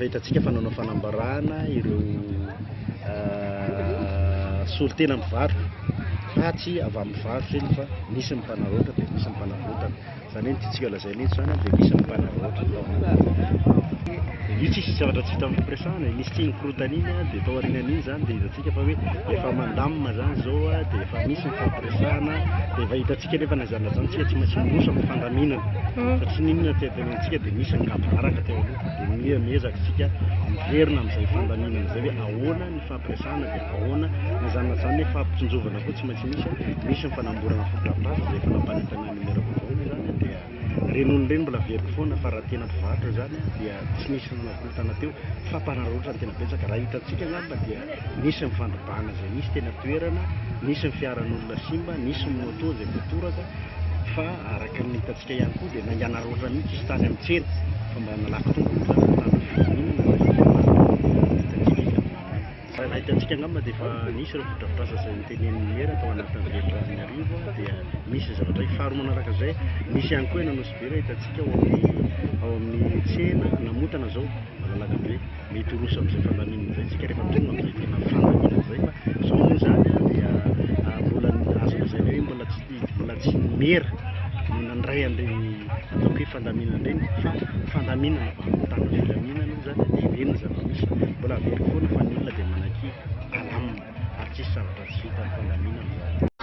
hitantsika fa nanao fanambarana ireo solontena mivarotra fa tsy avy amin'ny varotra iny fa misy ny mpanaraotra dia misy ny mpanavotana. Izany hoe ny tiantsika lazaina eto izany dia misy ny mpanaraotra tao anatin'izany. Io tsisy zavatra tsy vita mifampiresahana e, nisy tsy nikorontana iny dia tao aorianan'iny izany dia hitantsika fa hoe efa mandamina izany izao dia efa misy ny fifampiresahana dia efa hitantsika nefa na izany na izany tsika tsy maintsy miroso amin'ny fandaminana fa tsy n'inona tenentsika dia misy ny gaboraraka teo aloha dia miha miezaka isika miverina amin'izay fandaminana izay hoe ahoana ny fampiresahana dia ahoana na izany na izany hoe fampitsinjovana koa tsy maintsy misy, misy ny fanamborana fotodrafitrasa izay efa nampanentanana ny maire vaovao moa izany dia ireny olona ireny mbola averiko foana fa raha tena mpivarotra izany dia tsy nisy nanakorontana teo fa mpanararaotra no tena betsaka, raha hitantsika angamba dia nisy ny fandrobana izay nisy teny an-toerana, nisy ny fiaran'olona simba, nisy ny moto izay voatoraka fa araka ny hitantsika ihany koa dia nanganaraotra mihitsy izy tany amin'ny tsena fa mba nalaky tonga moa izany ny mpitandro ny filaminana raha hitantsika izy amin'izany. Raha hitantsika angamba dia efa nisy ireo fotodrafitrasa izay notenenin'ny mera tao anatin'ny velirano dia misy zavatra hoe faharoa manaraka izay nisy ihany koa eny Anosibe raha hitantsika ao amin'ny ao amin'ny tsena Namontana izao malalaka be mety ho roso amin'izay fandaminana izay isika rehefa tonga amin'izay tena fandaminana izay fa izao moa izany dia mbola azo lazaina hoe mbola tsy mbola tsy ny mera no nandray an'ireny ataoko hoe fandaminana ireny fa fandaminana mba hampitana filaminana izany dia ireny ny zava-misy mbola averiko foana fa ny olona dia manaiky alamina ary tsisy zavatra tsy vita amin'ny fandaminana izany.